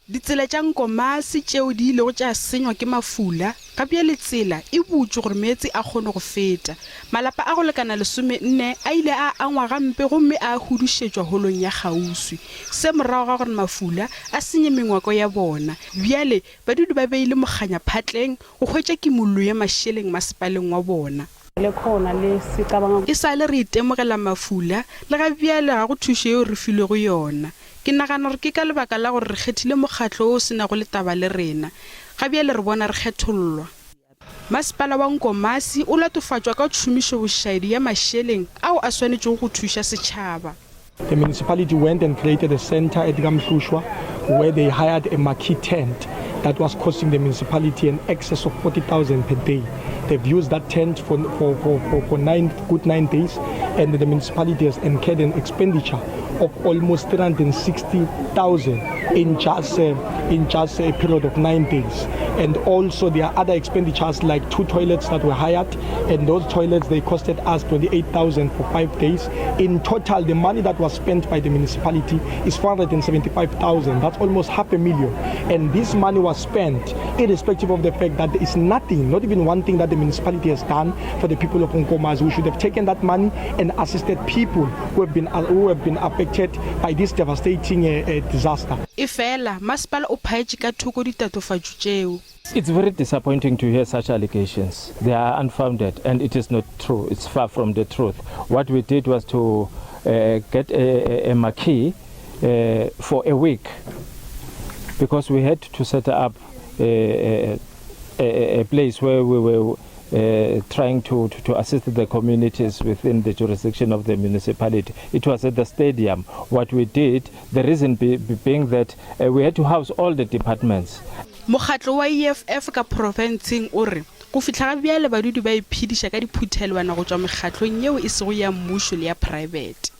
Ditsela tša Nkomasi tšeo di ilego tša senywa ke mafula, ga bjale tsela e butšwe gore meetse a kgone go feta. Malapa a go lekana lesomenne a ile a angwa gampe gomme a hudušetšwa holong ya kgauswi. Se morago ga gore mafula a senye mengwako ya bona. Bjale badudi ba beile mokganya phatleng go hwetša kimollo ya mašeleng masepaleng wa bona. E sa le re itemogela mafula, le ga bjale ga go thušo yeo re filwego yona. Ke nagana gore ke ka lebaka la gore re kgethile mokgatlo wo o se nago le taba le rena. Ga bjale re bona re kgethollwa. Masepala wa Nkomasi o latofatšwa ka tšhomišobošaedi ya mašeleng ao a swanetšego go thuša setšhaba. The municipality went and created a center at Gamhlushwa where they hired a marquee tent that was costing the municipality an excess of 40,000 per day. They've used that tent for, for, for, for, for nine, good nine days and the municipality has incurred an expenditure of almost 360,000 in just, uh, in just a period of nine days. And also there are other expenditures like two toilets that were hired and those toilets they costed us 28,000 for five days. In total, the money that was spent by the municipality is 475,000. That's almost half a million. And this money was spent irrespective of the fact that there is nothing, not even one thing that the municipality has done for the people of Nkomazi. We should have taken that money and assisted people who have been, who have been affected by this devastating uh, uh, disaster. Efela, masepala o phaetše ka thoko ditatofatšo tšeo. It's very disappointing to hear such allegations. They are unfounded and it is not true. It's far from the truth. What we did was to uh, get a, a, a marquee uh, for a week because we had to set up a, a, a place where we were uh, trying to, to, to assist the communities within the jurisdiction of the municipality. It was at the stadium. What we did, the reason be, being that uh, we had to house all the departments. Mokgatlo wa EFF ka profenseng o re go fihla ga bjale badudi ba iphediša ka diphuthelwana go tšwa mekgatlong yeo e sego ya mmušo le ya praebete.